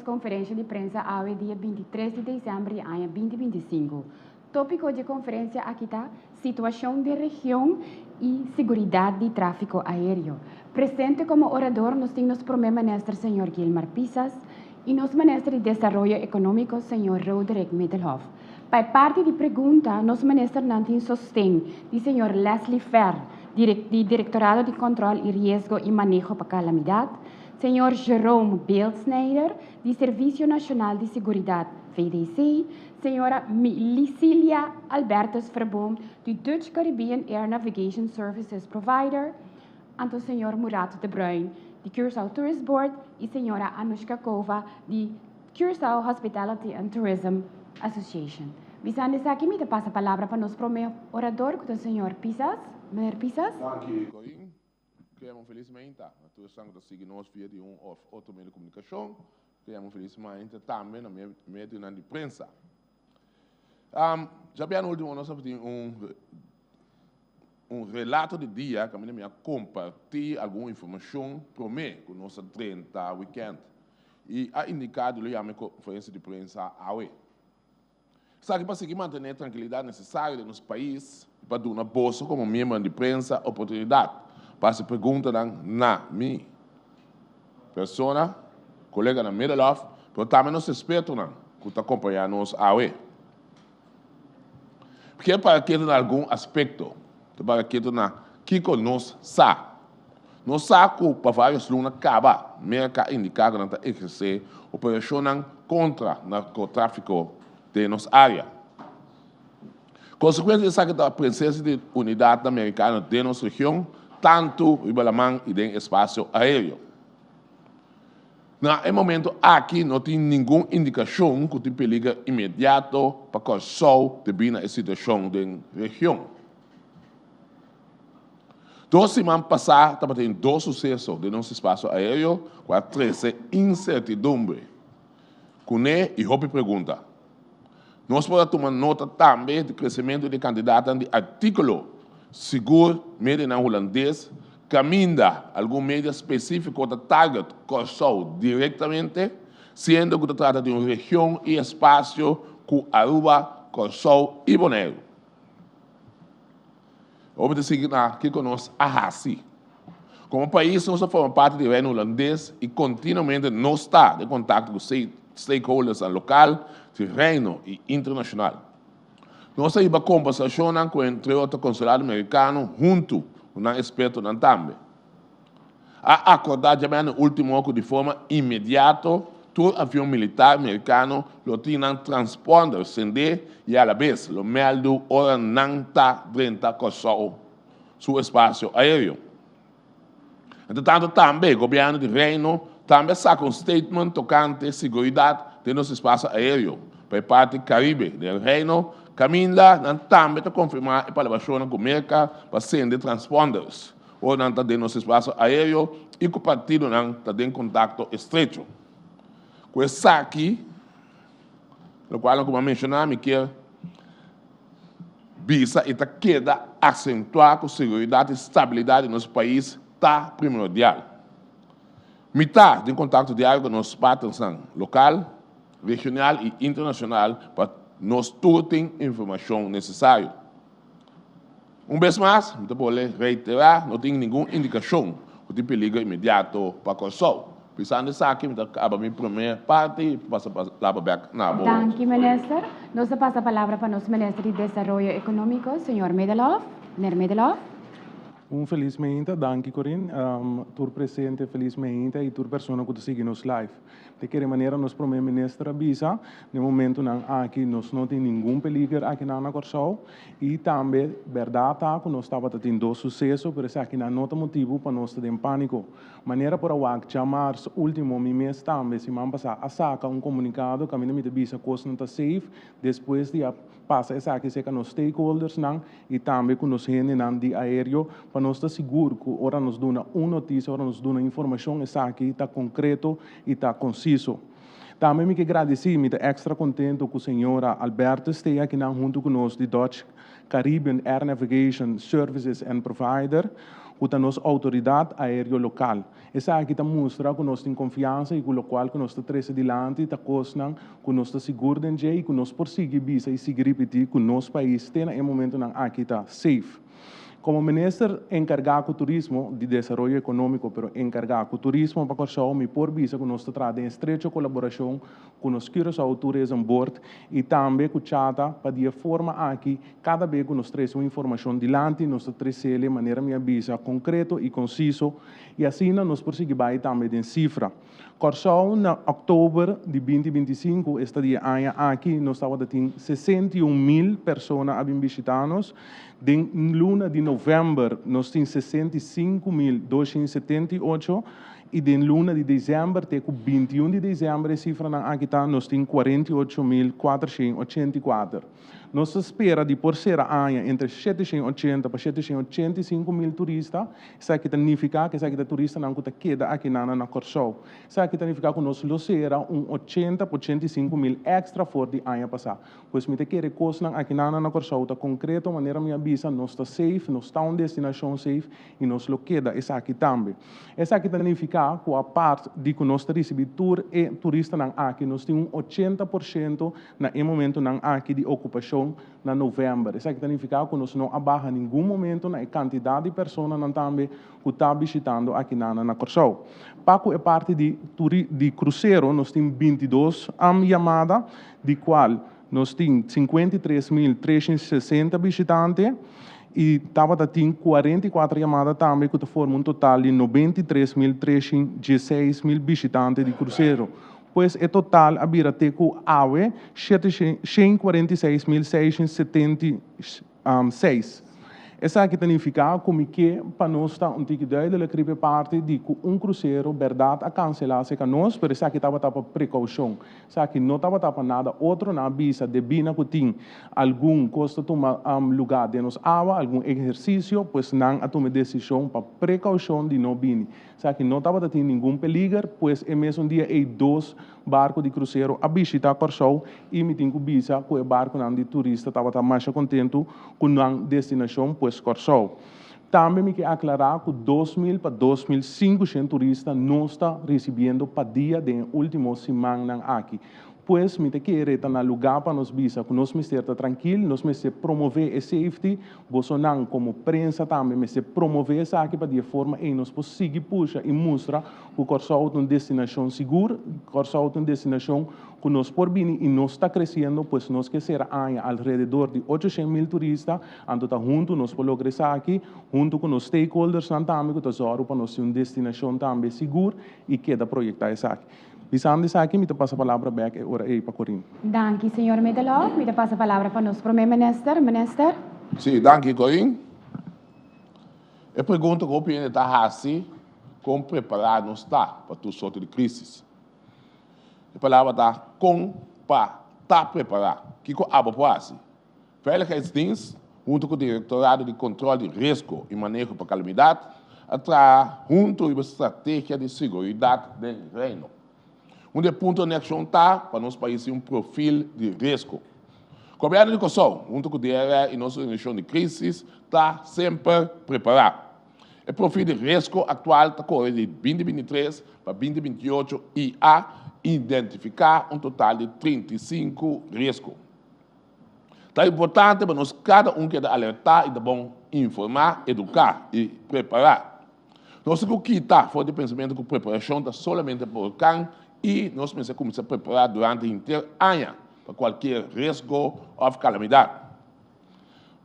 konferensia di prensa awe dia 23 di desèmber di aña 2025. Tópiko di konferensia aki ta situashon di region i seguridat di tráfiko aéreo. Presente komo orador nos tin nos promé minister señor Gilmar Pisas i nos minister di Desaroyo Ekonómiko señor Roderick Middelhof. Pa parti di pregunta, nos ministernan tin sosten di señor Leslie Fer, di Direktorado di Kontròl i Riesgo i Maneho pa Kalamidat, señor Jerome Beeldsnijder, di Servisio Nashonal di Seguridat, VDC, señora Licilia Albertus Verboom, di Dutch Caribbean Air Navigation Services Provider, anto señor Murat de Bruin, di Curaçao Tourist Board, i señora Anushka Kova, di Curaçao Hospitality and Tourism Association. Bisando esaki, mi ta pasa palabra pa nos promé orador, ku señor Pisas. Meneer Pisas. Danki, Corinne. Ke un felis mainta. Tur esnan ku sigui nos via di un òf otro medio di komunikashon. Ke un felis mainta tambe na medio di prensa. Djabièrnè último nos tabatin un relato di dia ku mi a kompartí algun informashon promé ku nos a drenta weekend. I a indiká ku lo yama konferensia di prensa awe. Esaki pa sigui mantené trankilidat nesesario den nos pais pa duna boso komo miembro di prensa oportunidat pa hasi preguntanan na mi persona, koleganan Middelhof, pero tambe nos ekspertonan ku ta kompañá nos awe. Ke para ketu na algun aspekto, ta para ketu na kiko nos sa. Nos sa ku pa vários luna kaba, Merka a indiká ku nan ta ehersé operashonnan kontra narkotráfiko den nos área. Konsekuensia di esaki ta presensia di unidatnan merikano den nos region, tantu riba laman i den espasio aéreo. Na e momento aki no tin ningun indikashon ku tin peliger inmediato pa Kòrsou debí na e situashon den region. 2 siman pasá tabatin dos suseso den nos espasio aéreo ku a trese insertidumbre kuné i hopi pregunta. Nos por tuma nota tambe di kresementu di kantidat di artíkulo sigur medianan hulandes kaminda algun media spesífiko ta target Kòrsou direktamente, siendo ku ta trata di un region i espasio ku Aruba, Kòrsou i Boneiru. Ban sigui na kiko nos a hasi. Komo pais, nos ta forma parti di Reino Hulandes i kontinuamente nos ta den kontakto ku stakeholders lokal, di Reino i internashonal. Nos a hiba kombersashon ku entre otro konsulado merikano huntu ku nan ekspertonan tambe. A akordá djabièrnè último ku di forma inmediato tur avion militar merikano lo tin nan transponder sendé i a la bes lo mèldu ora nan ta drenta Kòrsou su espasio aéreo. Entretantu tambe gobièrnu di Reino tambe a saka un statement tokante seguridat den nos espasio aéreo pa e parti Karibe di Reino, kaminda nan tambe ta konfirmá e palabrashon ku Merka pa sende transponders ora nan ta den nos espasio aéreo i ku partidonan ta den kontakto estrecho. Ku esaki, lokual ku mi a menshoná, mi ke bisa i ta keda aksentuá ku seguridat i stabilidat di nos pais ta primordial. Mi ta den kontakto diario ku nos partners lokal, regional i internashonal pa nos tur tin informashon nesesario. Un bes mas, mi ta bolbe reiterá, no tin ningun indikashon ku tin peliger inmediato pa Kòrsou. Pensando esaki, mi ta kaba mi promé parti i pasa palabra bèk na bo. Danki, minister. Nos ta pasa palabra pa nos minister di Desaroyo Ekonómiko, señor Middelhof. Meneer Middelhof. Un felis mainta, danki, Corinne. Tur presente, felis mainta i tur persona ku ta sigui nos live. Di kere manera nos promé minister a bisa, na momentonan aki nos no tin ningun peliger aki na Kòrsou i tambe bèrdat ta ku nos tabata tin dos suseso, pero esaki no ta motibu pa nos ta den pániko. Manera por a wak djamars último mi mes tambe siman pasá a saka un komunikado kaminda mi ta bisa kos no ta safe despues di a pasa esaki serka nos stakeholders nan i tambe ku nos hendenan di aéreo pa nos ta sigur ku ora nos duna un notisia, ora nos duna informashon, esaki ta konkreto i ta konsiso. Tambe mi ke gradisí, mi ta èkstra kontentu ku señora Albertus ta aki nan huntu ku nos di Dutch Caribbean Air Navigation Services and Provider, ku ta nos outoridat aéreo lokal. Esaki ta mustra ku nos tin konfiansa i ku lokual ku nos ta trese dilanti ta kosnan ku nos ta sigur den dje i ku nos por sigui bisa i sigui ripití ku nos pais te na e momentunan aki ta safe. Komo minister enkargá ku turismo, di desaroyo ekonómiko pero enkargá ku turismo pa Kòrsou, mi por bisa ku nos ta traha den estrecho kolaborashon ku nos Curaçao Tourism Board i tambe ku CHATA pa di e forma aki kada be ku nos trese un informashon dilanti nos ta tresele manera mi a bisa konkreto i konsiso i asina nos por sigui bai tambe den sifra. Kòrsou na òktober di 2025, esta di e aña aki, nos tabata tin 61.000 persona a bin bishitá nos. Den luna di novèmber nos tin 65.278 i den luna di desèmber te ku 21 di desèmber e sifranan aki ta nos tin 48.484. Nos ta spera di por sera aña entre 780 pa 785.000 turista. Esaki ta nifiká ku esaki ta turistanan ku ta keda akinan na Kòrsou. Esaki ta nifiká ku nos lo sera un 80 pa 85.000 èkstra for di aña pasá. Pues mi ta kere kosnan akinan na Kòrsou ta konkreto, manera mi a bisa, nos ta safe, nos ta un destinashon safe i nos lo keda esaki tambe. Esaki ta nifiká ku apart di ku nos ta risibí tur e turistanan aki, nos tin un 80% na e momentonan aki di okupashon na novèmber. Esaki ta nifiká ku nos no a baha ningun momento na e kantidat di personanan tambe ku ta bishitando akinan na Kòrsou. Pa ku e parti di di krusero nos tin 22 yamada, di kual nos tin 53.360 bishitante i tabata tin 44 yamada tambe ku ta forma un total di 93.316 mil bishitante di krusero. Pues e total a bira te ku awe 146.676. Esaki ta nifiká ku mi ke pa nos ta un tiki duidelijk riba e parti di ku un krusero bèrdat a kanselá serka nos, pero esaki tabata pa prekoushon. Esaki no tabata pa nada otro. Nan a bisa debí na ku tin algun kos ta tuma lugá den nos awa, algun ehersisio, pues nan a tuma e desishon pa prekoushon di no bini. Esaki no tabata tin ningun peliger, pues e mesun dia ei dos barku di krusero a bishitá Kòrsou i mi tin ku bisa ku e barkunan di turista tabata masha kontentu ku nan destinashon, pues Kòrsou. Tambe mi ke aklará ku 2000 pa 2500 turista nos ta risibiendo pa dia den e último simannan aki. Pues mi ta kere ta na lugá pa nos bisa ku nos mester ta trankil, nos mester promové e safety. Bosonan komo prensa tambe mester promové esaki pa di e forma ei nos por sigui pusha i mustra ku Kòrsou ta un destinashon sigur, Kòrsou ta un destinashon ku nos por bini i nos ta kresiendo, pues nos ke sera aña alrededor di 800.000 turista, anto ta huntu nos por logra esaki, huntu ku nos stakeholdersnan tambe ku ta zòru pa nos tin un destinashon tambe sigur i keda proyektá esaki. Bisando esaki mi ta pasa palabra bek e ora ei pa Corinne. Danki, señor Middelhof. Mi ta pasa palabra pa nos Prome Minister. Minister. Sí, danki, Corinne. E pregunta ku hopi hende ta hasi, kon prepará nos ta pa tur sorto di krísis? E palabra ta kon pa ta prepará. Kiko abo por hasi? Veiligheidsdienst, huntu ku Direktorado di Kontrol di Riesgo i Maneho pa Kalamidat, a traha huntu riba strategia di siguridat den Reino. Un di e puntonan di akshon ta pa nos pais tin un profil di riesgo. Gobièrnu di Kòrsou, huntu ku DRR i nos organisashon di krísis, ta semper prepará. E profil di riesgo aktual ta kore di 2023 pa 2028 i a identifiká un total di 35 riesgo. Ta importante pa nos kada un keda alertá i ta bon informá, eduká i prepará. Nos tin ku kita for di pensamentu ku preparashon ta solamente pa orkan i nos mester kuminsá prepará durante henter aña pa kualkier riesgo òf kalamidat.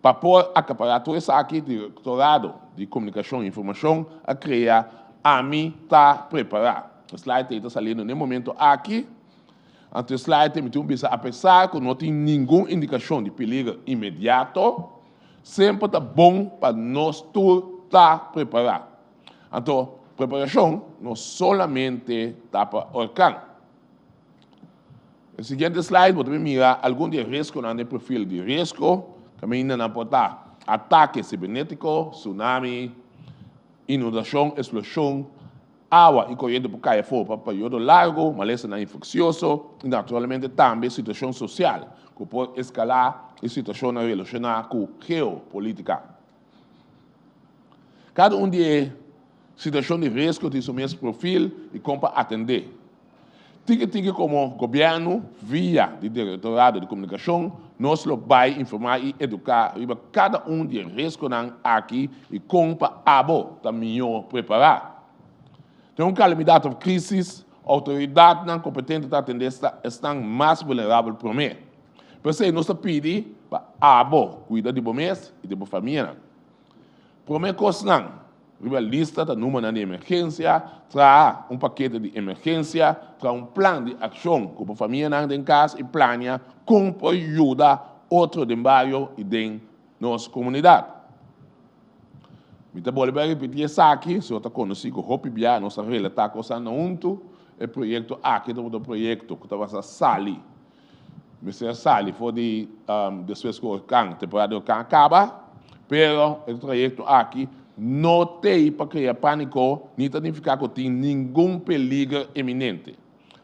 Pa por akapará tur esaki, Direktorado di Komunikashon i Informashon a krea Ami Ta Prepará. E slide ei ta saliendo n'e momento aki. Anto e slide mi tin un bisa apesar ku no tin ningun indikashon di peliger inmediato, semper ta bon pa nos tur ta prepará. Anto preparashon no solamente ta pa orkan. E siguiente slide bo ta bin mira algun di e riesgonan den profil di riesgo, kaminda nan por ta atake sibernétiko, tsunami, inundashon, eksploshon, Awa i koriente por kai afó pa periodo largu, malesanan infeksioso i naturalmente tambe situashon sosial ku por eskalá i situashonnan relashoná ku geopolítika. Kada un di e situashon di riesgo tin su mes profil i kon pa atendé. Tiki tiki komo gobièrnu via di Direktorado di Komunikashon nos lo bai informá i eduká riba kada un di e riesgonan aki i kon pa abo ta mihó prepará. Den un kalamidat òf krísis, outoridatnan kompetente ta atendé esnan mas vulnerabel promé. P'esei nos ta pidi pa abo kuida di bo mes i di bo famianan. Promé kosnan riba lista ta numbernan di emergensia, traha un pakete di emergensia, traha un plan di akshon ku bo famianan den kas i plania kon por yuda otro den bario i den nos komunidat. Mi ta bolbe a ripití esaki, si bo ta konosí ku hopi bia nos a relatá kosnan huntu, e proyekto aki tabata un proyekto ku tabata sali Mester a sali for di despues ku orkan, temporada di orkan a kaba, pero e trayekto aki no t'ei pa krea pániko ni ta nifiká ku tin ningun peliger eminente.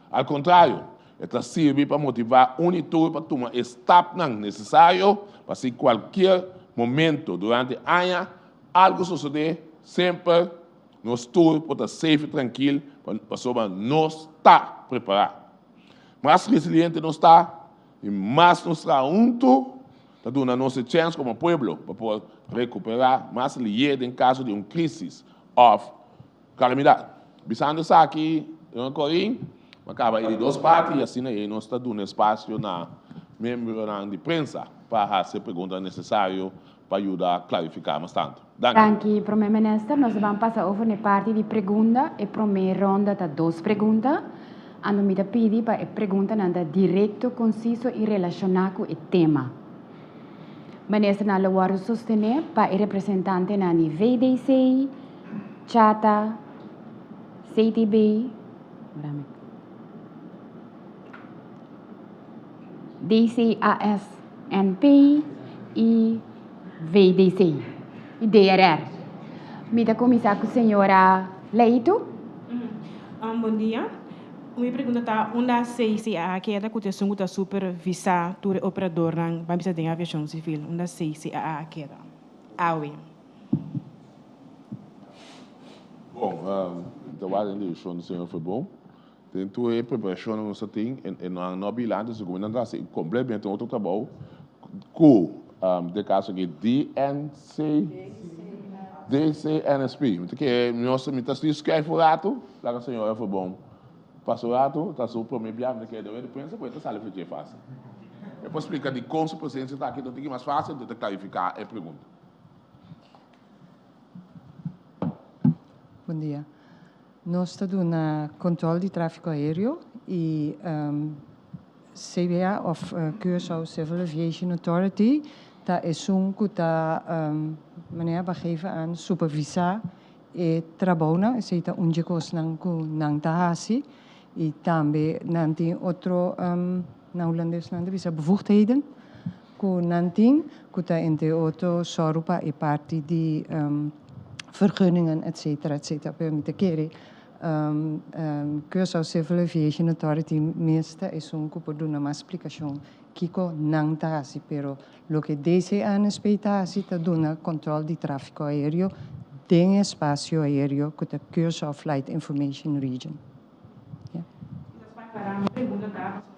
Al kontrario, e ta sirbi pa motivá un i tur pa tuma e stapnan nesesario pa si kualkier momento durante aña algu sosodé, semper nos tur por ta safe i trankil pasobra nos ta prepará. Mas resiliente nos ta i mas nos traha huntu, ta duna nos e chèns komo pueblo pa por rekuperá mas lihé den kaso di un krísis òf kalamidat. Bisando esaki, señor Corin, mi a kaba e di dos parti i asina ei nos ta duna espasio na miembronan di prensa pa hasi e preguntanan nesesario pa yuda klarifiká mas tantu. Danki. Danki, Prome Minister. Nos a ban pasa over na e parti di pregunta. E prome ronda ta dos pregunta. Anto mi ta pidi pa e preguntanan ta direkto, konsiso i relashoná ku e tema. Ministernan lo wòrdu sostené pa e representantenan di VDC, Chata, CTB, DCASNP i VDC i DRR. Mi ta kuminsá ku señora Leito. Bon dia. Mi pregunta ta unda CCAA keda ku ta esun ku ta supervisá tur e operadornan ban bisa den aviashon sivil? Unda CCAA keda awe? Bon, mi ta wak den direkshon di señor Verbon. Den tur e preparashonnan nos a tin, e nan no a bira antes di kuminsá, nan ta hasi kompletamente un otro trabou ku den kaso aki DNC, DCNSP. Mi ta kere nos mi ta sigui skèif un ratu, laga señora Verbon pasa un ratu, ta su promé biaha mi ta kere den rueda di prensa, por e ta sali for dje fásil. E por splika dikon su presensia ta aki, ta un tiki mas fásil, ta klarifiká e pregunta. Bon dia. Nos ta duna control di trafico aereo y CBA of Curaçao Civil Aviation Authority ta esun cu ta manera pa geven aan supervisa e trabounan, esey ta un dje cosnan cu nan ta haci y tambe nan tin otro na Hulandes nan ta bisa bevoegdheden cu nan tin cu ta entre otro sòru pa e parti di vergunningen etcetera etcetera pero mi ta kere Curaçao Civil Aviation Authority mes ta esun cu por duna mas splicacion kico nan ta haci pero loke DCANSP ta haci ta duna control di trafico aereo den espacio aereo cu ta Curaçao Flight Information Region.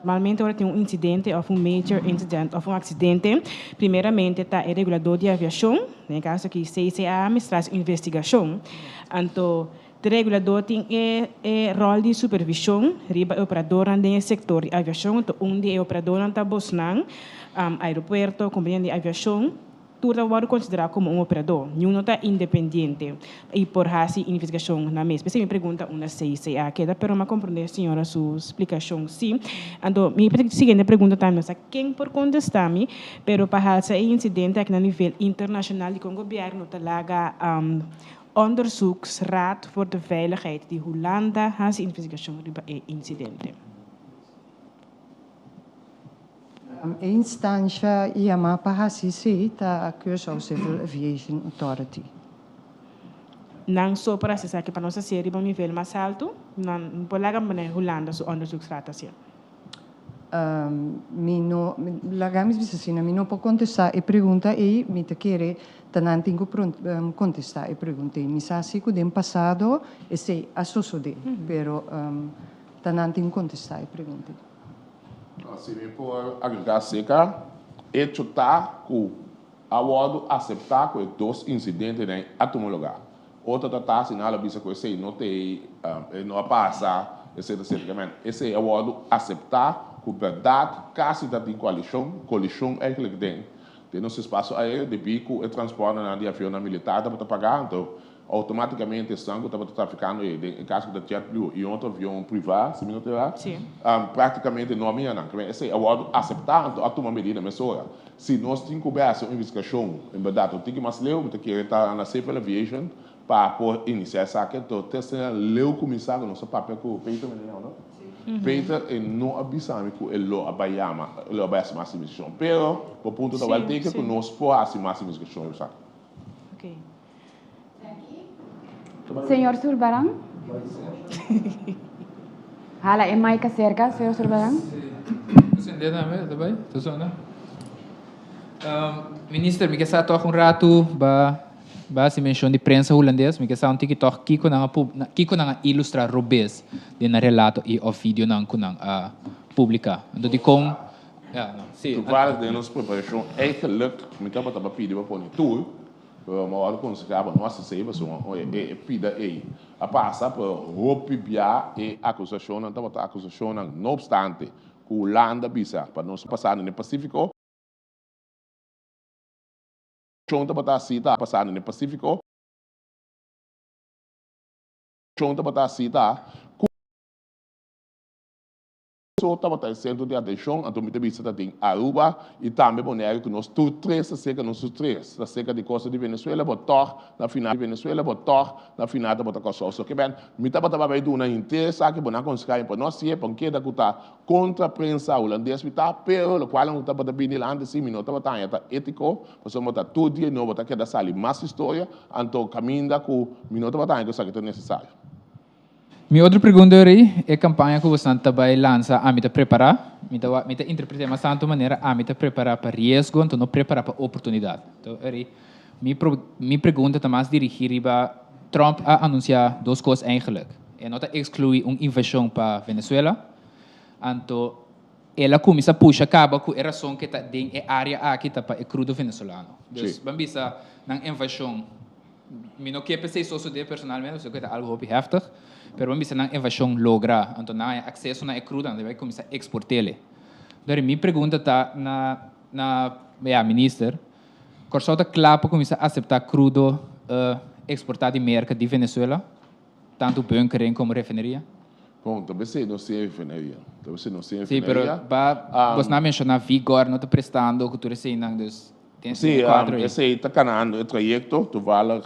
Normalmente ora tin un incidente of un major incident of un accidente, primeramente ta e regulador di aviacion, den e caso aki CCAA, mester haci un investigacion. Anto e regulador tin e e rol di supervision riba e operadornan den e sector di aviacion. Anto un di e operadornan ta bosnan, aeropuerto, compania di aviacion. Tur ta wòrdu konsiderá komo un operadó. Niun no ta independiente i por hasi investigashon nan mes. P'esei mi pregunta unda CCA keda, pero mi a komprondé señora su splikashon sí. Anto mi siguiente pregunta ta, mi no sa ken por kontestá mi, pero pa halsa e insidente aki na nivel internashonal dikon gobièrnu ta laga Onderzoeksraad voor de Veiligheid di Hulanda hasi investigashon riba e insidente? E instansha yamá pa hasi esei ta Curaçao Civil Aviation Authority. Nan so por hasi esaki pa nos hasié riba un nivel mas haltu? Nan por laga manera Hulanda su onderzoeksraad hasié? Mi no, laga mi bisa asina, mi no por kontestá e pregunta ei, mi ta kere ta nan tin ku kontestá e pregunta ei. Mi sa si ku den pasado esei a sosodé, pero ta nan tin ku kontestá e pregunta ei. Si mi por agregá aserka, echo ta ku a wòrdu aseptá ku e dos insidentenan a tuma lugá. Otro ta ta si nan lo bisa ku esei no t'ei, e no a pasa, etcetera, etcetera. Men, esei a wòrdu aseptá ku bèrdat kasi ta tin koalishon, kolishon eigenlijk den den nos espasio aéreo debí ku e transpòrtenan di avionnan militar tabata pagá, anto outomátikamente esnan ku tabata trafikando ei, den e kaso ku ta JetBlue i un otro avion privá, si mi no ta erá, práktikamente no a mira nan. Men, esei a wòrdu aseptá, anto a tuma medida mesora. Si nos tin ku bai hasi un investigashon, en bèrdat un tiki mas leu, mi ta kere ta na Civil Aviation pa por inisiá esaki. Anto te asina leu kuminsá ku nos a papia ku Peter mi ta yama no? Peter e no a bisa mi ku e lo a bai yama, e lo a bai hasi mas investigashon. Pero bo punto ta wèl teken ku nos por hasi mas investigashon riba esaki. Señor Sulbaran. Hala e mic acerca, señor Sulbaran. Sende tambe, ta bai? Ta sona? Minister, mi ke sa tòg un ratu ba ba hasi menshon di prensa hulandes. Mi ke sa un tiki tòg kiko nan a pub kiko nan a ilustrá robes den nan relato i òf videonan ku nan a publiká. Anto dikon ya no si. Toevallig den nos preparashon eigenlijk mi tabata pa pidi pa pone tur. Pero mi a wòrdu konsehá pa no hasi esei pasobra e pida ei a pasa, pero hopi bia e akusashonnan tabata akusashonnan no opstante ku Hulanda bisa pa nos pasa den e Pasífiko. Tabata hasi ta pasa den e Pasífiko. Tabata hasi ta ku. So tabata e centro di atencion, anto mi ta bisa ta den Aruba y tambe Bonaire cu nos tur tres ta cerca, nos tur tres ta cerca di costa di Venezuela, bo tog na final di Venezuela, bo tog na final tabata Corsou. So ke ben, mi tabata babay duna henter esaki, bo nan aconseha mi pa no haci'e, pa keda cu ta contra prensa Hulandes mi ta, pero locual nan tabata bini dilanti si mi no tabata haña ta etico, pasobra bo ta tur dia nobo ta keda sali mas historia, anto caminda cu mi no tabata haña cu esaki ta necesario. Mi otro pregunta ori, e campaña cu bosnan ta bay lansa ami ta prepara? Mi ta mi ta interprete mas tanto manera ami ta prepara pa riesgo anto no prepara pa oportunidad. Anto ori mi mi pregunta ta mas dirigi riba Trump a anuncia dos cos eigenlijk. E no ta exclui un invasion pa Venezuela, anto el a cuminsa pusha caba cu e rason cu e ta den e area aki ta pa e crudo venezolano. Dus ban bisa nan invasion. Mi no ke p'esei sosodé personalmente, pasobra ku e ta algu hopi heftig, pero bo bisa nan evashon logra, anto nan haña akseso na e krudo, nan ta bai kuminsá eksport'el. Dor mi pregunta ta na na ya minister, Kòrsou ta kla pa kuminsá aseptá krudo eksportá di Merka di Venezuela, tantu bunkering komo refineria? Bon, ta besei nos tin refineria. Ta besei nos tin Sí, pero refineria. ba bosnan a menshoná Vigor no ta prestando ku tur eseinan, dus. Sí, esei ta kanando e trayekto. Toevallig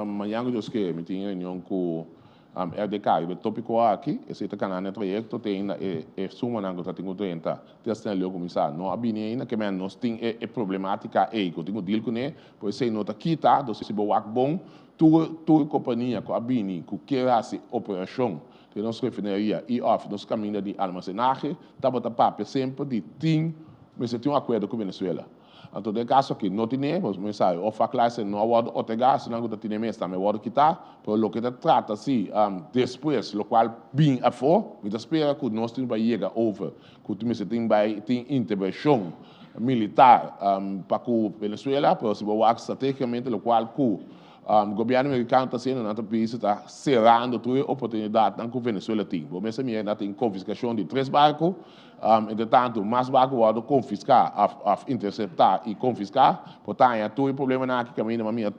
mañan ku Dios ke mi tin reunion ku RDK riba e topiko aki. Esei ta kanando e trayekto te ainda e sumanan ku ta tin ku drenta te asina leu kuminsá no a bini ainda. Ke men nos tin e problematika ei ku tin ku deal kuné, por esei no ta kita. Entonces si bo wak bon tur tur kompania ku a bini ku kier hasi operashon den nos refineria i òf nos kaminda di almasenahe tabata papia semper di tin mester tin un akuerdo ku Venezuela. Anto den kaso aki no tine, pasobra mi sa of a klase no a wòrdu otorgá, esnan ku ta tine mes tambe a wòrdu kitá, pero loke ta trata si despues lokual bin afó, mi ta spera ku nos tin bai yega over ku mester tin bai tin intervenshon militar pa ku Venezuela, pero si bo wak strategikamente lokual ku Gobièrnu merikano ta hasiendo, nan ta bisa ta serando tur e oportunidatnan ku Venezuela tin. Bo mester mira nan tin konfiskashon di tres barku. Entretantu, mas barku wòrdu konfiská òf interseptá i konfiská, por ta haña tur e problemanan aki kaminda ma mira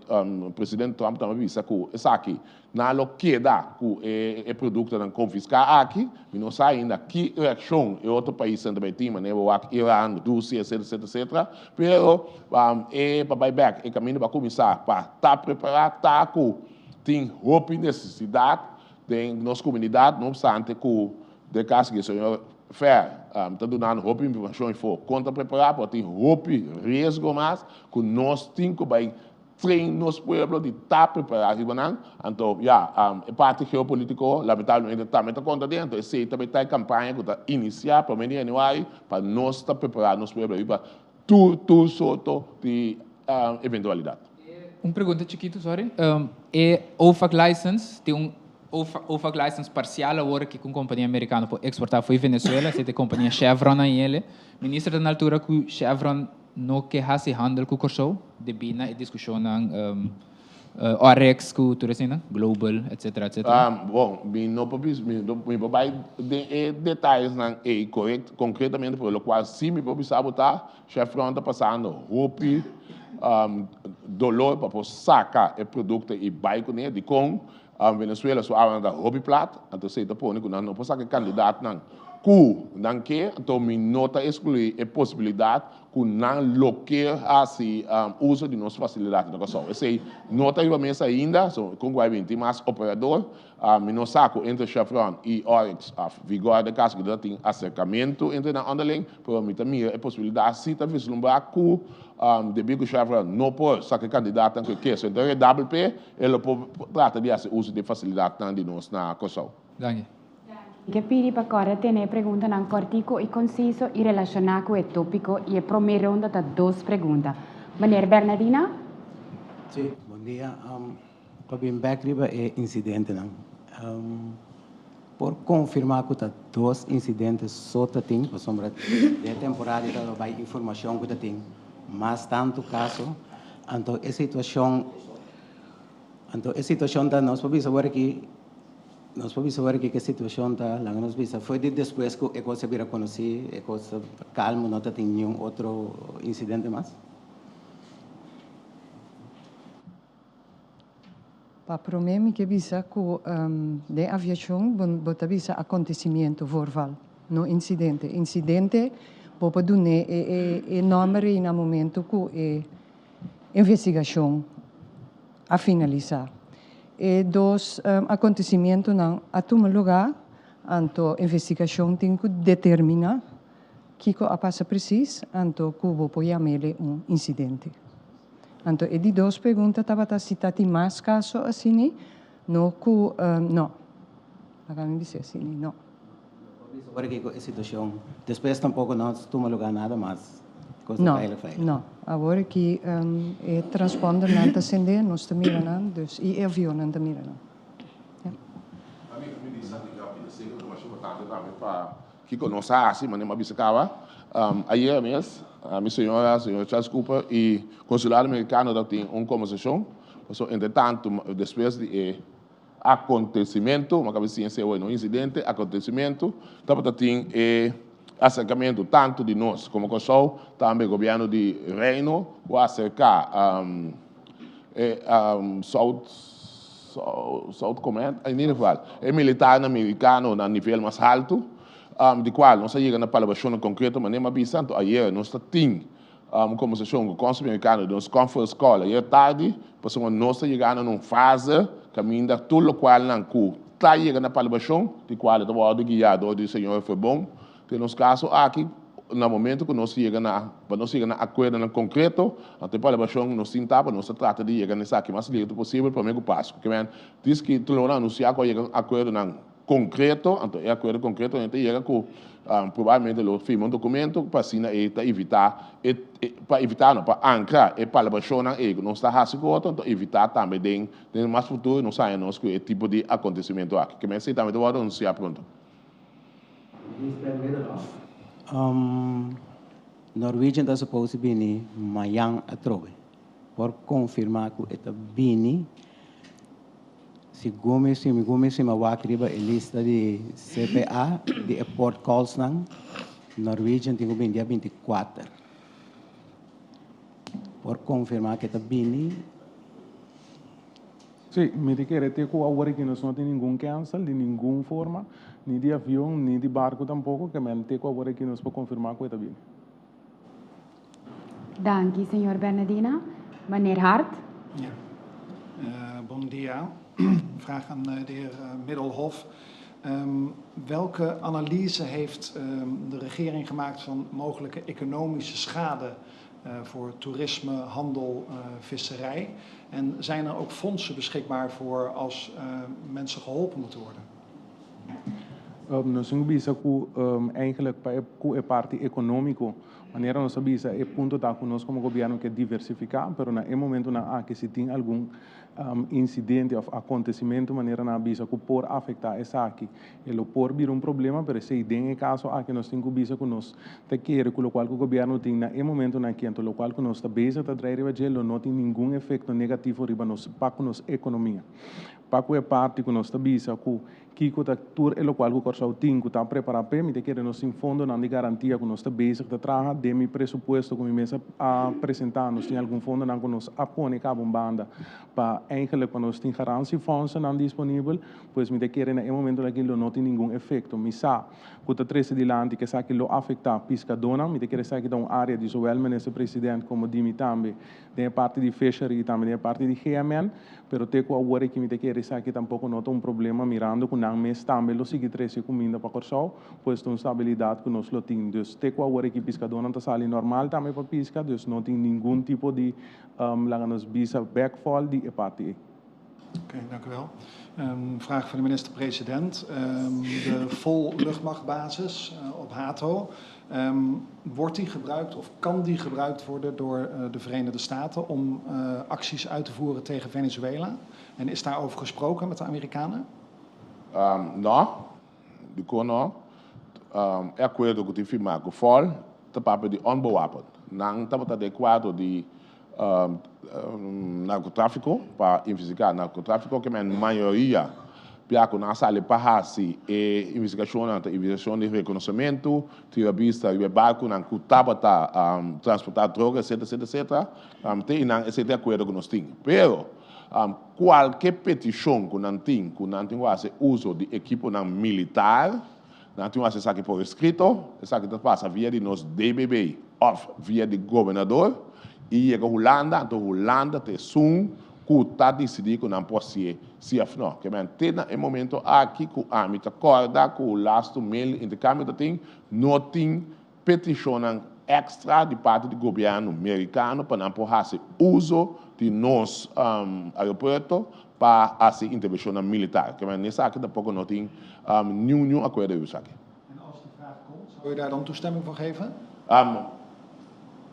President Trump tambe bisa ku esaki nan lo keda ku e produktonan konfiská aki. Mi no sa ainda ki reakshon e otro paisnan ta bai tin, manera bo wak Iran, Rusia, etcetera, etcetera, etcetera. Pero e pa bai bèk e kaminda pa kuminsá pa ta prepará ta ku tin hopi nesesidat den nos komunidat, no opstante ku Den kas ki señor Fer ta dunando hopi informashon i for kon ta prepará, por tin hopi riesgo mas ku nos tin ku bai train nos pueblo di ta prepará riba nan. Anto, ya, e parti geopolitico lamentablemente tambe ta conta den, anto esey tambe ta e campaña cu ta inicia prome di januari pa nos ta prepara nos pueblo riba tur tur sorto di eventualidad. Un pregunta chikito, sorry. E OFAC license, tin un OFAC license parcial awor aki cu un compania americano por exporta fo'i Venezuela, esey ta e compania Chevron añele. Minister ta na altura cu Chevron no ke haci handel cu Corsou debi na e discusionnan Oryx ku tur eseinan, Global, etcetera, etcetera. Bon, mi no por bisa, mi no, mi por bai den e detayesnan ei correct, concretamente, pero locual si mi por bisa bo ta, Chevron ta pasando hopi dolor pa por saca e producto i bai cune. Dicon? Venezuela su awanan ta hopi plat, anto esei ta pone cu nan no por saca e candidatnan cu nan ke, anto mi no ta exclui e posibilidad ku nan lo ke hasi uso di nos fasilidatnan na Kòrsou. Esei no ta riba mesa ainda, so kon ku bai bin tin mas operador. Mi no sa ku entre Chevron i Oryx òf Vigor den kaso ku ta tin aserkamentu entre nan onderling, pero mi ta mira e posibilidat si ta vislumbrá ku debí ku Chevron no por saka e kandidatnan ku e ke, so enton e WP e lo por trata di hasi uso di e fasilidatnan di nos na Kòrsou. Danki. Mi ke pidi pa kòrda tene e preguntanan kòrtiku i konsiso i relashoná ku e tópiko i e promé ronda ta dos pregunta. Meneer Bernadina. Sí, bon dia. Pa bin bèk riba e insidentenan, por konfirmá ku ta dos insidente so ta tin? Pasobra den e temporada ta bai informashon ku ta tin mas tantu kaso. Anto e situashon, anto e situashon ta nos por bisa awor aki Nos por bisa ora kiko e situacion ta, laga nos bisa foi di despues cu e cos a bira conoci, e cos ta calmo, no ta tin niun otro incidente mas? Pa prome mi ke bisa cu den aviacion bo ta bisa acontecimiento, voorval, no incidente. Incidente bo por dune e nomber ei na momento cu e investigacion a finalisá. E dos akontesimentunan a tuma lugá, anto investigashon tin ku determiná kiko a pasa presis, anto ku bo por yam'ele un insidente. Anto e di dos pregunta tabata si ta tin mas kaso asini, no ku no. Laga mi bis'é asini, no. Ora kiko e situashon despues tampoko no a tuma lugá nada mas. Kos ta veilig veilig. No, awor aki e transpondernan ta sende, nos ta mira nan, dus i e avionnan ta mira nan. Ja. Mi mi di sa di rápido, esei ta masha importante tambe pa kiko nos a hasi, manera mi a bisa kaba. Ayera mes mi señora, señor Charles Cooper i konsulado merikano tabatin un kombersashon, pasobra entre tantu despues di e Acontecimento, ma cabe siña esey no incidente, acontecimento, tabata tin e acercamento tanto di nos como Corsou, tambe gobierno di Reino cu a acerca e South South Command, in ieder geval e militarnan mericano na nivel mas halto, di cual nos a yega na palabracionnan concreto manera mi a bisa, anto ayer nos ta tin Un kombersashon ku Kònsul Merikano den nos conference call ayer tardi, pasobra nos ta yegando na un fase kaminda tur lokualnan ku ta yega na palabrashon, di kual e ta wòrdu guiá dor di señor Verbon. Den nos kaso aki, na momento ku nos yega na, pa nos yega na akuerdonan konkreto, anto e palabrashon nos tin ta pa nos ta trata di yega na esaki mas lirtu posibel promé ku Pasku. Ke men, diski tur lo nan anunsiá ku a yega akuerdonan Konkreto, anto e akuerdo konkreto nan ta yega ku probablemente lo firma un dokumento pa asina e ta evitá e pa evitá no pa ankra e palabrashonnan ei ku nos ta hasi ku otro anto evitá tambe den den mas futuro nos haña nos ku e tipo di akontesimentu aki. Ke mester tambe ta wòrdu anunsiá pronto. Minister Middelhof, Norwegian ta supose bini mayan atrobe. Por konfirmá ku e ta bini? Si gumi si mi gumi si mi a wak riba e lista di CPA di e port calls nan, Norwegian tin ku bini dia 24. Por konfirmá ke ta bini? Sí, mi ta kere te ku awor aki nos no tin ningun cancel di ningun forma, ni di avion ni di barku tampoko, ke men te ku awor aki nos por konfirmá ku e ta bini. Danki, señor Bernadina. Meneer Hart. Ja. Bon dia. Vraag aan de heer Middelhof. Welke analyse heeft de regering gemaakt van mogelijke economische schade Voor toerisme, handel, visserij? En zijn er ook fondsen beschikbaar voor als mensen geholpen moeten worden? Nos tin ku bisa ku eigenlijk pa e ku e parti ekonómiko, manera nos a bisa e punto ta ku nos komo gobièrnu ke diversifiká, pero na e momentunan aki si tin algun insidente òf akontesimentu manera nan a bisa ku por afektá esaki, e lo por bira un problema, pero esei den e kaso aki nos tin ku bisa ku nos ta kere ku lokual ku gobièrnu tin na e momentunan aki anto lokual ku nos ta bezig ta drai riba dje lo no tin ningun efekto negativo riba nos pa ku nos ekonomia. Pa ku e parti ku nos ta bisa ku Kiko ta tur e lokual ku Kòrsou tin ku ta prepará p'e? Mi ta kere nos tin fondonan di garantia ku nos ta bezig ta traha. Den mi presupuesto ku mi mes a presentá nos tin algun fondonan ku nos a pone kaba un banda pa eigenlijk pa nos tin garantiefondsennan disponibel. Pues mi ta kere na e momentonan aki lo no tin ningun efekto. Mi sa ku ta trese dilanti ku esaki lo afektá piskadónan. Mi ta kere esaki ta un área di zowel Minister President komo di mi tambe den e parti di fishery i tambe den e parti di GMN. Pero te ku awor aki mi ta kere esaki tampoko no ta un problema mirando ku nan mes tambe lo sigui trese kuminda pa Kòrsou, pues ta un stabilidat ku nos lo tin. Dus te ku awor aki piskadónan ta sali normal tambe pa piska, dus no tin ningun tipo di laga nos bisa backfall di e parti ei. Oké, dank u wel. Een vraag voor de minister-president. De vol luchtmachtbasis op Hato. Wordt die gebruikt of kan die gebruikt worden door de Verenigde Staten om acties uit te voeren tegen Venezuela? En is daarover gesproken met de Amerikanen? No, dikon no? E akuerdo ku tin firmá ku fòl ta papia di onbewapend. Nan tabata den kuadro di narkotráfiko pa investigá narkotráfiko ke men mayoria bia ku nan a sali pa hasi e investigashonnan ta investigashon di rekonosementu, tira bista riba e barkunan ku tabata transportá droga etcetera etcetera etcetera te i nan esei ta e akuerdo ku nos tin. Pero kualke petishon ku nan tin ku nan tin ku hasi uso di ekiponan militar nan tin ku hasi esaki por eskrito, esaki ta pasa via di nos DBB òf via di gobernador i yega Hulanda, anto Hulanda ta esun ku ta disidí ku nan por hasié sí òf nò. Ke men te na e momento aki ku ami ta kòrda ku lastu mail interkambio ta tin, no tin petishonnan èkstra di parti di gobièrnu merikano pa nan por hasi uso di nos aeropuerto pa hasi intervenshonnan militar. Ke men esaki tampoko no tin niun niun akuerdo riba esaki. En als de vraag komt, zou u daar dan toestemming voor geven?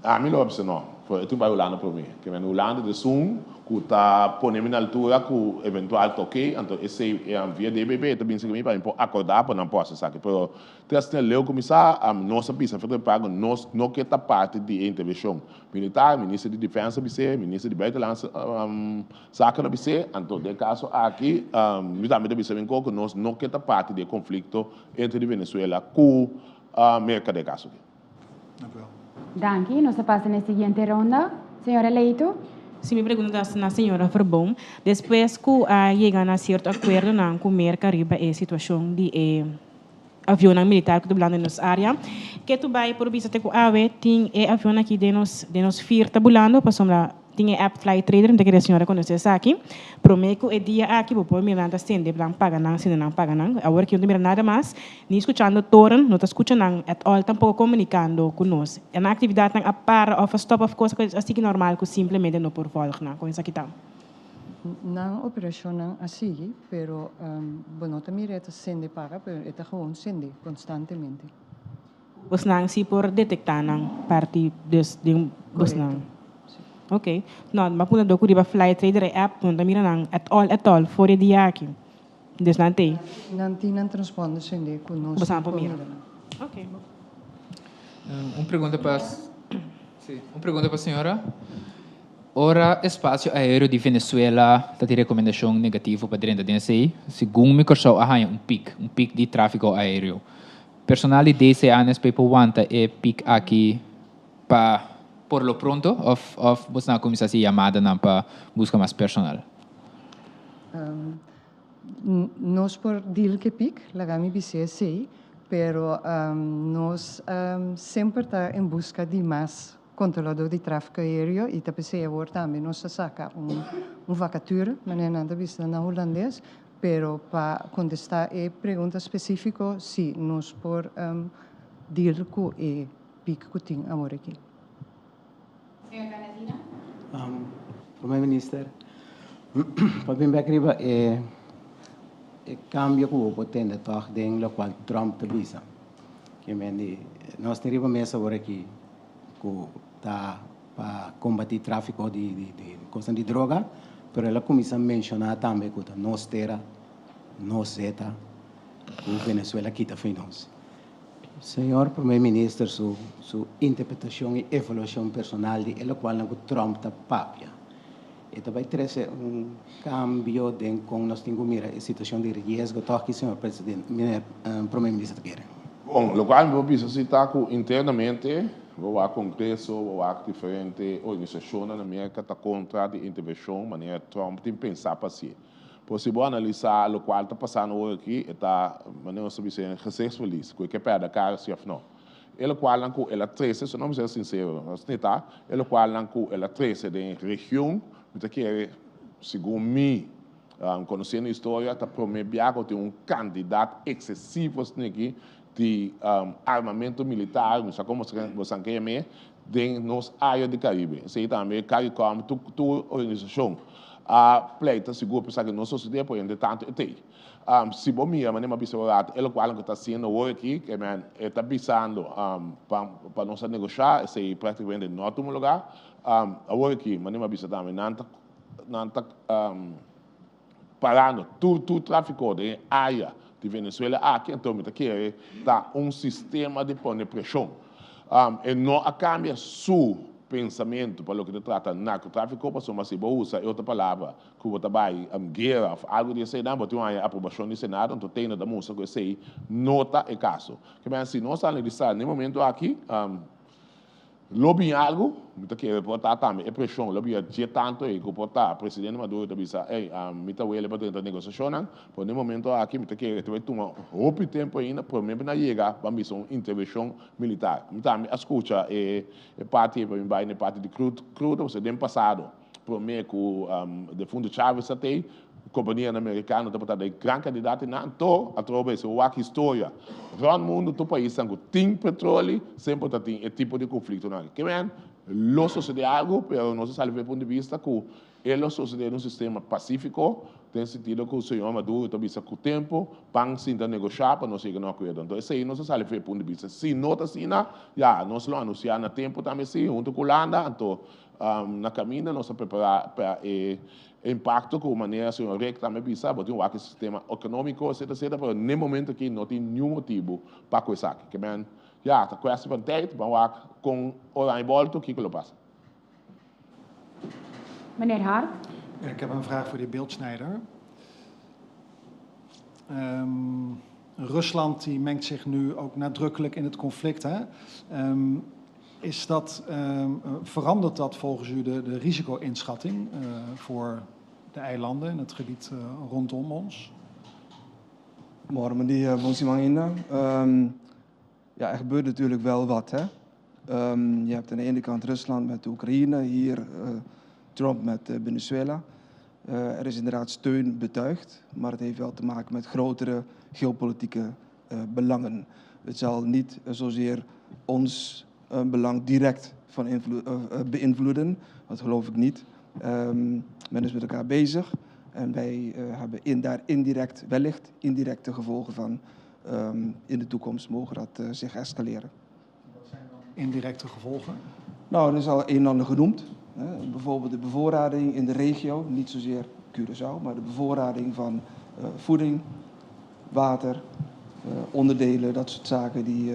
Ami lo a bisa no. For e tin bai Hulanda promé. Ke men Hulanda ta esun ku ta pone mi na altura ku eventual ta oké, anto esei via DBB ta bin serka mi pa mi por akordá pa nan por hasi esaki. Pero te asina leu kuminsá, nos a bisa for temprano nos no ke ta parti di e intervenshon militar. Minister di Defensa a bis'é, Minister di Buitenlandse Zaken a bis'é. Anto den e kaso aki mi tambe ta bisa mi ku nos no ke ta parti di e konflikto entre di Venezuela ku Merka den e kaso aki. Dank u wel. Danki. Nos ta pasa na e siguiente ronda. Señora Leito. Si mi pregunta ta na señora Verboom, despues ku a yega na sierto akuerdonan ku Merka riba e situashon di e avionnan militar ku ta bulando den nos área, ke tu bai por bisa te ku awe tin e avion aki den nos den nos fir ta bulando pasobra Tin e app Flight Trader, mi ta kere señora konosé esaki. Promé ku e dia aki bo por mira nan ta sende nan paga nan, sende nan paga nan. Awor aki no ta mira nada mas, ni skuchando toren, no ta skucha nan at all, tampoko komunikando ku nos. E nan aktividatnan a para òf a stòp òf kos a sigui normal ku simplemente no por vòlg nan. Kon esaki ta? Nan operashonnan a sigui, pero bo no ta mira e ta sende paga, pero e ta gewoon sende konstantemente. Bosnan si por detektá nan parti dus den bosnan. Korekto, si. Ok. No, mi a puntra dor ku riba Flight Radar e app no ta mira nan at all at all for e dia aki. Dus nan t'ei. Nan tin nan transponder sende ku nos Bosnan por mira. nan. Ok. Un pregunta pa, si, un pregunta pa señora. Ora espasio aéreo di Venezuela ta tin rekomendashon negativo pa drenta den esei, segun mi Kòrsou a haña un pik, un pik di tráfiko aéreo. Personal di DCA NSP por wanta e piek aki pa por lo pronto of of boso nan a cuminsa haci yamadanan pa busca mas personal? Nos por deal cu e piek, laga mi bisa esey, pero nos semper ta en busca di mas controlador di trafico aereo y ta pesey awor tambe nos a saca un vacature, manera nan ta bisa na Hulandes, Pero pa kontestá e pregunta spesífiko, sí, nos por deal ku e pik ku tin awor aki. Señor Bernardino. Prome Minister, pa bin bek riba e e cambio cu bo por tende toch den locual Trump ta bisa. Ke men di nos tin riba mesa awor aki cu ta pa combati trafico di di di cosnan di droga, pero el a cuminsa menciona tambe cu ta nos tera, nos zeta, cu Venezuela kita fo'i nos. Señor Prome Minister su su interpretacion y evaluacion personal di e locualnan cu Trump ta papia, e ta bay trece un cambio den con nos tin cu mira e situacion di riesgo toch ki señor President, meneer Prome Minister ta kere? Bon, locual mi por bisa si ta cu internamente bo wak Congreso, bo wak diferente organisacionnan na Merca ta contra di intervencion manera Trump tin pensa pa hacié. Por si bo analisá lokual ta pasando awor aki, e ta, manera nos ta bisa, un gezichtsverlies, ku e ke pèrdè kara si òf no. E lokualnan ku el a trese, so nos mester ser sinsero, nos ni ta, e lokualnan ku el a trese den region, mi ta kere, segun mi, konosiendo historia, ta promé bia ku tin un kantidat eksesivo asina aki di armamento militar, mi sa komo boso a yam'é, den nos área di Karibe. Esei tambe Caricom, tur organisashon a pleita sigur pa esaki no sosodé, por entre tanto e t'ei. Si bo mira manera mi a bisa bo rato, e lokual ku ta hasiendo awor aki, ke men e ta bisando pa nos a negoshá, esei práktikamente no a tuma lugá. Awor aki, manera mi a bisa tambe, nan ta nan ta parando tur tur tráfiko den e área di Venezuela aki, anto mi ta kere ta un sistema di pone preshon. E no a kambia su pensamentu pa loke ta trata narkotráfiko, pasobra si bo usa e otro palabra ku bo ta bai guera òf algu di eseinan, bo tin un haña aprobashon di Senado, anto tene ta mustra ku esei no ta e kaso. Ke men si nos analisá na e momento aki, Lo bin algu, mi ta kere por ta tambe e preshon lo bira dje tantu ei ku por ta presidente Maduro ta bisa, ey, mi ta wele pa drenta negosiashonnan, pero na e momento aki mi ta kere ta bai tuma hopi tempu ainda prome pa nan yega pa bisa un intervenshon militar. Mi tambe a skucha e parti ei pa mi bai na e parti di crudo, pasobra den pasado prome ku defuntu Chavez a tei, Kompanianan merikano tabata den gran kantidat di nan to atrobe si bo wak historia rònt mundu tur paisnan ku tin petroli semper ta tin e tipo di konfliktonan aki. Ke men lo sosodé algu pero nos a sali for e punto di bista ku e lo sosodé den un sistema pasífiko den sentido ku señor Maduro ta bisa ku tempu ban sinta negoshá pa nos yega na un akuerdo. Anto esei nos a sali for e punto di bista. Si no ta asina ya nos lo anunsiá na tempu tambe si huntu ku Hulanda anto na kaminda nos a prepará pa e Impacto cu manera señor Rick tambe bisa, bo tin wak e sistema economico etcetera etcetera, pero n'e momento aki no tin niun motibo pa cu esaki. Ke men, ya, ta cuestie van tijd, ban wak con oranje bolto kico lo pasa. Meneer Hart. Ik heb een vraag voor de heer Beeldsnijder. Rusland die mengt zich nu ook nadrukkelijk in het conflict. Hè? Is dat, verandert dat volgens u de, de risico-inschatting voor de eilanden en het gebied rondom ons? Morgen, meneer bon siman ainda. Ja, er gebeurt natuurlijk wel wat. Hè? Je hebt aan de ene kant Rusland met de Oekraïne, hier Trump met Venezuela. Er is inderdaad steun betuigd, maar het heeft wel te maken met grotere geopolitieke belangen. Het zal niet zozeer ons belang direct van beïnvloeden, dat geloof ik niet. Men is met elkaar bezig en wij hebben in, daar indirect, wellicht indirecte gevolgen van. In de toekomst mogen dat zich escaleren. Wat zijn dan indirecte gevolgen? Nou, er is al een en ander genoemd. Hè. Bijvoorbeeld de bevoorrading in de regio, niet zozeer Curaçao, maar de bevoorrading van voeding, water, onderdelen, dat soort zaken, die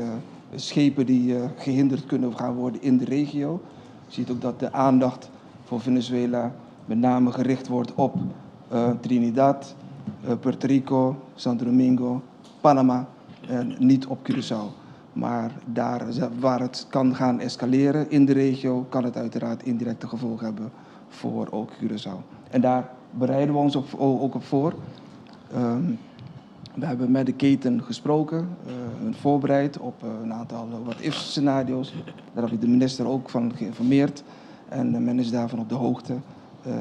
schepen die gehinderd kunnen gaan worden in de regio. Je ziet ook dat de aandacht voor Venezuela met name gericht wordt op Trinidad, Puerto Rico, Santo Domingo, Panama en niet op Curaçao. Maar daar waar het kan gaan escaleren in de regio, kan het uiteraard indirecte gevolgen hebben voor ook Curaçao. En daar bereiden we ons op, ook op voor. We hebben met de keten gesproken, voorbereid op een aantal what-if scenario's. Daar heb ik de minister ook van geïnformeerd. En men is daarvan op de hoogte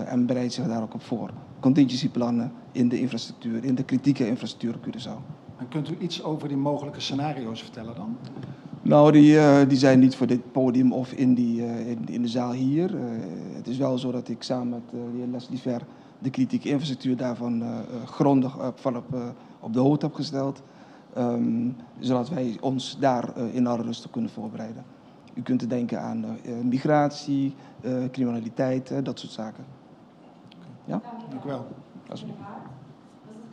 en bereidt zich daar ook op voor. Contingencyplannen in de infrastructuur, in de kritieke infrastructuur op Curaçao. En kunt u iets over die mogelijke scenario's vertellen dan? Nou, die zijn niet voor dit podium of in de zaal hier. Het is wel zo dat ik samen met de heer Leslie Ver de kritieke infrastructuur daarvan grondig van op de hoogte heb gesteld, zodat wij ons daar in alle rust op kunnen voorbereiden. U kunt denken aan migratie, criminaliteit, dat soort zaken. Ja? Dank u wel. Alsjeblieft.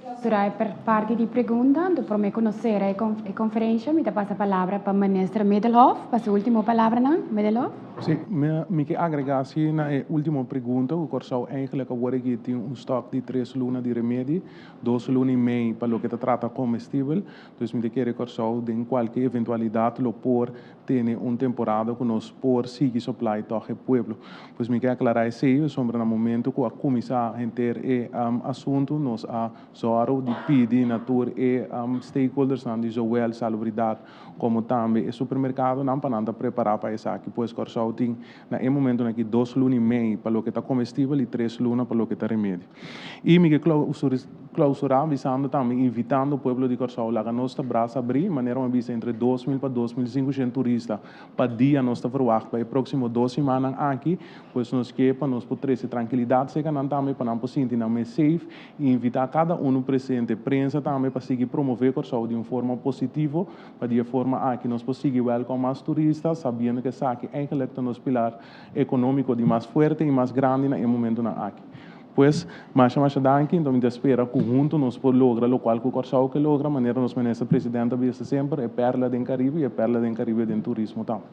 Clausurá e parti di pregunta, anto promé ku nos sera e konferensha, mi ta pasa palabra pa Minister Middelhof, pa su último palabranan. Middelhof. Sí, mi ke agregá así na e último pregunta ku Kòrsou eigenlijk awor aki tin un stòk di tres luna di remedi, 2 luna i mei pa loke ta trata komestibel. Dus mi ta kere Kòrsou den kualke eventualidat lo por tene un temporada ku nos por sigui supply tòg e pueblo. Pues mi ke aklará esei, sobre na momento ku a kuminsá henter e asuntu, nos a sòru di pidi na tur e stakeholders nan di zowel salubridat komo tambe e supermerkadonan pa nan ta prepará pa esaki. Pues Kòrsou tin na e momento aki 2 luna i mei pa loke ta komestibel i 3 luna pa loke ta remedi. I mi ke klousurá bisando tambe, invitando pueblo di Kòrsou, laga nos ta brasa habrí, manera mi a bisa, entre 2.000 pa 2.500 turista pa dia nos ta verwacht pa e próksimo 2 siman aki, pues nos ke pa nos por trese trankilidat serka nan tambe, pa nan por sinti nan mes safe i invitá kada un presente, prensa tambe, pa sigui promové Kòrsou di un forma positivo, pa di forma aki nos por sigui welcome mas turista, sabiendo ku esaki eigenlijk ta nos pilar ekonómiko di mas fuerte i mas grandi na e momentonan aki. Pues, masha masha danki, anto mi ta spera ku huntu nos por logra lokual ku Kòrsou ke logra, manera nos minister presidente a bisa semper, e perla den Karibe i e perla den Karibe den turismo tambe.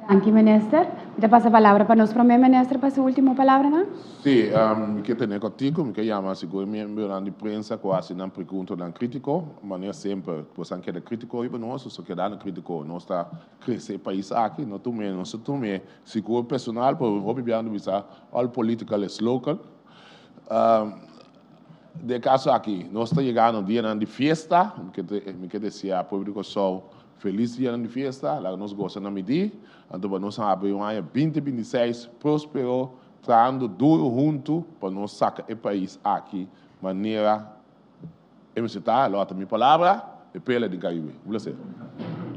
Danki, minister. Mi ta pasa palabra pa nos promé minister pa su último palabranan. Sí, mi ke tene kòrtiku, mi ke yama sigur miembronan di prensa ku hasi nan preguntanan krítiko, manera semper, boso a keda krítiko riba nos, boso keda krítiko, nos ta krese e pais aki, no tum'é, no tum'é sigur personal, pero hopi biaha nos bisa all political is local. Den e kaso aki, nos ta yegando dianan di fiesta, mi ke deseá pueblo di Kòrsou felis dianan di fiesta, laga nos gosa na midí, anto pa nos habri un aña 2026 próspero, trahando duru huntu pa nos saka e pais aki manera e mester ta, lòt mi palabra, e perla di Karibe. Un plaser.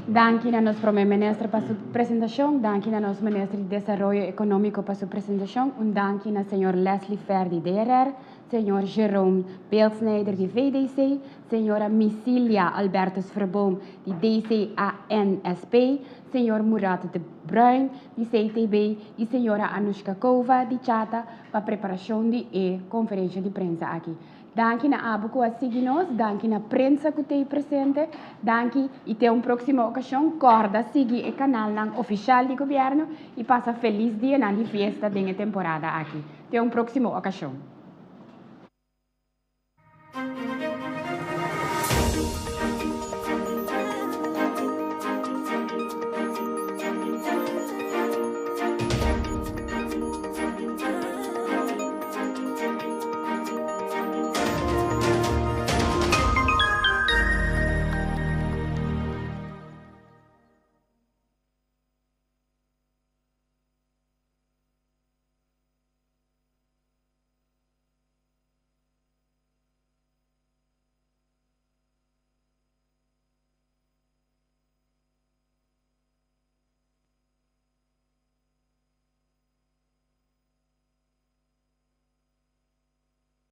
Danki na nos promé minister pa su presentashon, danki na nos minister di Desaroyo Ekonómiko pa su presentashon, un danki na señor Leslie Fer di DRR, señor Jerome Beeldsnijder di VDC, señora Misilia Albertus Verboom di DCANSP, señor Murat de Bruin di CTB i señora Anushka Kova di CHATA pa preparashon di e konferensha di prensa aki. Danki na abo ku a sigui nos, danki na prensa ku t'ei presente, danki i te un próksimo okashon. Kòrda sigui e kanalnan ofisial di gobièrnu i pasa felis dianan di fiesta den e temporada aki. Te un próksimo okashon.